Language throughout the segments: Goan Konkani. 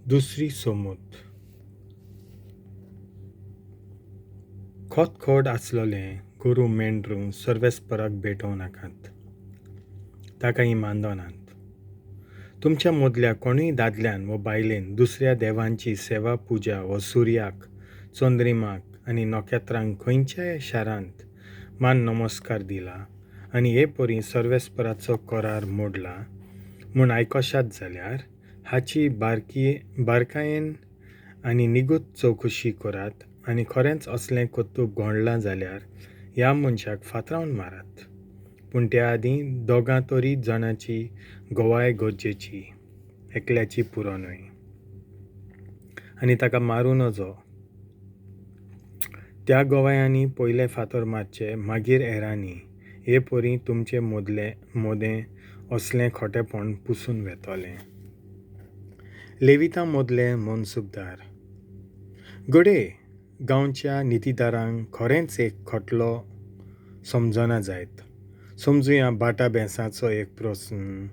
दुसरी सोमूत. खोतखोड आसलोलें गोरूं मेंढरूं सर्वेस्पराक भेटोवं नाकात, ताका हीं मानदनात. तुमच्या मदल्या कोणूय दादल्यान वो बायलेन दुसऱ्या देवांची सेवा पुजा वो सुर्याक, चंद्रिमाक आनी नखेत्रांक खंयच्याय शारांत मान नमस्कार दिला आनी हे परीं सर्वेस्पराचो करार मोडला म्हूण आयकशात जाल्यार, हाची बारकी बारकायेन आनी निगूत चवकशी करात आनी खरेंच असलें कर्तूब घडलां जाल्यार ह्या मनशाक फातरावन मारात. पूण त्या आदीं दोगां तरी जाणांची गवाय गरजेची, एकल्याची पुरो न्हय. आनी ताका मारूं नजो. त्या गवायांनी पयले फातर मारचे, मागीर हेरांनी. हे परीं तुमचे मदले मदें असलें खोटेपण पुसून वेतलें. लेवितां मदले मनसुबदार. घडये गांवच्या नितीदारांक खरेंच एक खटलो समजना जायत. समजुया बाटा बेंसाचो एक प्रस्न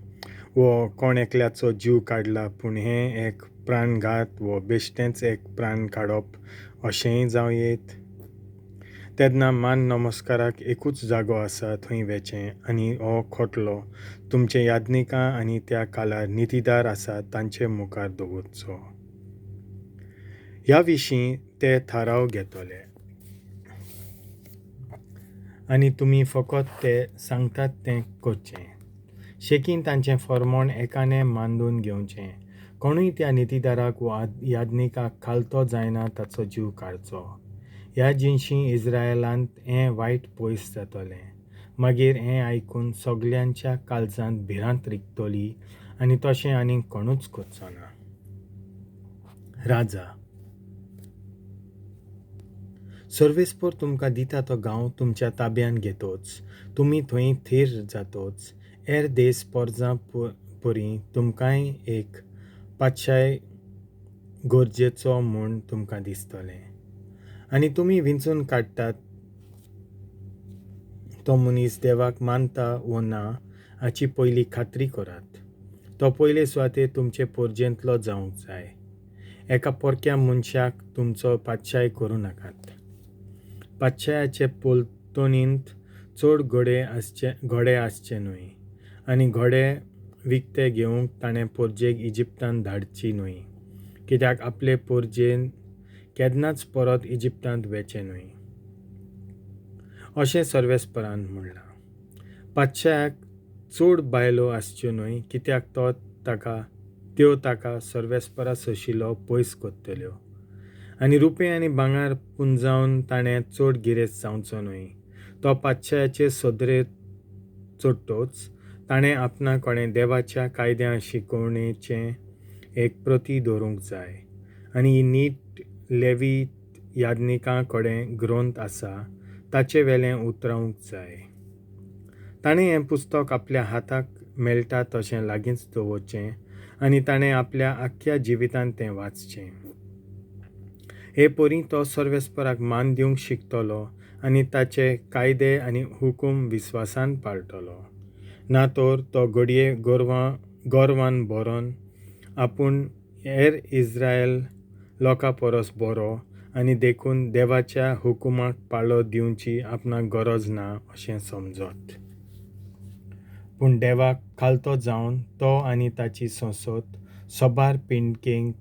वो कोण एकल्याचो जीव काडला पूण हें एक प्राणघात वो बेश्टेंच एक प्राण काडप अशेंय जावं येत. तेन्ना मान नमस्काराक एकूच जागो आसा थंय वेचें आनी हो खटलो तुमचे याज्ञिकां आनी त्या काळार नितीदार आसा तांचे मुखार दवरचो. ह्या विशीं ते थाराव घेतले आनी तुमी फकत ते सांगतात तें करचें. शेकीन तांचें फर्मण एकाने मांदून घेवचें. कोणूय त्या नितीदाराक वा याज्ञिकाक खालतो जायना ताचो जीव काडचो. ह्या जिनशी इस्रायलांत हें वायट पयस जातलें. मागीर हें आयकून सगल्यांच्या काळजांत भिरांत रिगतली आनी तशें आनीक कोणूच करचो ना. राजा. सर्वेस्पर तुमकां दिता तो गांव तुमच्या ताब्यांत घेतोच, तुमी थंय थीर जातोच, हेर देस पोरजां परीं तुमकांय एक पातशाय गरजेचो म्हूण तुमकां दिसतलें. आनी तुमी विंचून काडटात तो मनीस देवाक मानता वो ना हाची पयली खात्री करात. तो पयले सुवातेर तुमचे पोरजेंतलो जावंक जाय. एका परक्या मनशाक तुमचो पातशाय करूं नाकात. पातशायाचे पोलतणींत चड घोडे आसचे घोडे आसचे न्हय आनी घोडे विकते घेवंक ताणें पोरजेक इजिप्तांत धाडची न्हय, कित्याक आपले पोरजेन केन्नाच परत इजिप्तांत वेचें न्हय, अशें सर्वेस्परान म्हणलां. पातशायाक चड बायलो आसच्यो न्हय, कित्याक तो ताका त्यो ताका सर्वेस्परा सोशिलो पयस करतल्यो. आनी रुपें आनी भांगर पुंजावन ताणें चड गिरेस्त जावचो न्हय. तो पातशायाचे सदरेर चडटोच ताणें आपणा कडेन देवाच्या कायद्या शिकोवणेचें एक प्रती दवरूंक जाय आनी ही नीट लेवी याज्ञिकां कडेन ग्रंथ आसा ताचे वेलें उतरावंक जाय. ताणें हें पुस्तक आपल्या हाताक मेळटा तशें लागींच दवरचें आनी ताणें आपल्या आख्ख्या जिवितांत तें वाचचें. हे परीं तो सर्वेस्पराक मान दिवंक शिकतलो आनी ताचे कायदे आनी हुकूम विस्वासान पाळटलो. ना तर तो घडये गोरवां गोरवान भरोन आपूण हेर इस्रायल लोकां परस बरो आनी देखून देवाच्या हुकुमाक पाळो दिवची आपणाक गरज ना अशें समजत. पूण देवाक खालतो जावन तो आनी ताची संसद सबार पिंडकेंक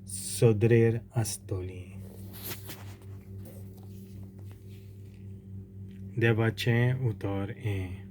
सदरेर आसतली. देवाचें उतर हें.